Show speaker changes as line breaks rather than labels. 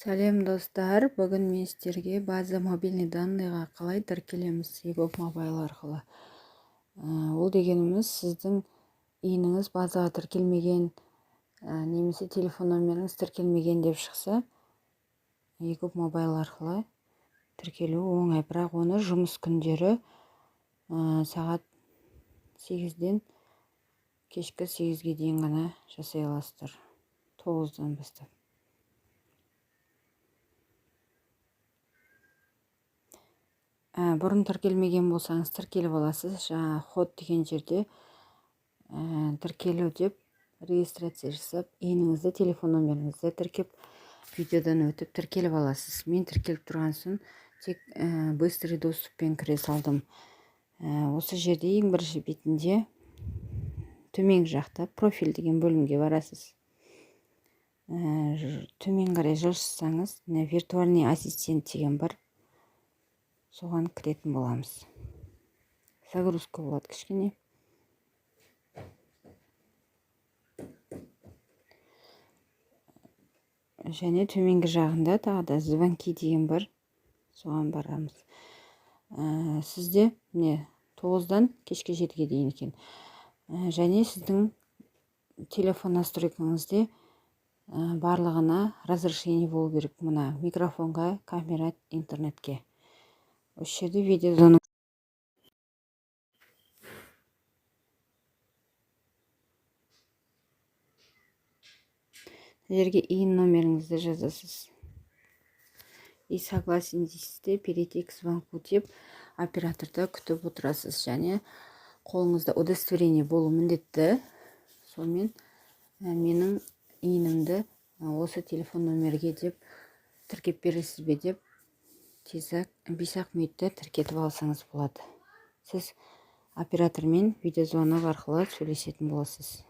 Сәлем, достар! Бүгін мен сіздерге база мобильный данный ға қалай тіркелеміз eGov Mobile арқылы. Ол дегеніміз, сіздің ИИНіңіз базаға тіркелмеген немесе телефон номеріңіз тіркелмеген деп шықса, eGov Mobile арқылы тіркелу оңай, бірақ оны жұмыс күндері сағат 8-ден кешкі 8-ге дейін ғана жасай аласыздар, 9-дан бастап. Бұрын тіркелмеген болсаңыз, тіркеліп аласыз. Жаңа «Вход» деген жерде тіркелу деп регистрация жасап, ИИНіңізді, телефон номеріңізді тіркеп, видеодан өтіп, тіркеліп аласыз. Мен тіркеліп тұрған соң тек быстрый доступ пен кіре салдым. Осы жерде ең бірінші бетінде, төменгі жақта «Профиль» деген бөлімге барасыз. Төмен қарай жылжытсаңыз, «Виртуальный ассистент» деген бар, соған кіретін боламыз. Загрузка болады кішкене. Және төменгі жағында тағы да «Звонки» деген бар, соған барамыз. Сізде міне 9-дан кешкі 7-ге дейін екен. Және сіздің телефон настройка ңызде барлығына разрешение болу керек: мына микрофонға, камера, интернетке. Осы жерде видеозвонок мына жерге ИИН номеріңізді жазасыз и «Согласен» дейсіз де, «Перейти к звонку» деп операторды күтіп отырасыз. Және қолыңызда удостоверение болу міндетті. Сонымен, менің ИИНімді осы телефон номерге деп тіркеп бересіз бе деп, тез-ақ, 5-ақ минутта тіркетіп алсаңыз болады. Сіз оператормен видеозвонок арқылы сөйлесетін боласыз.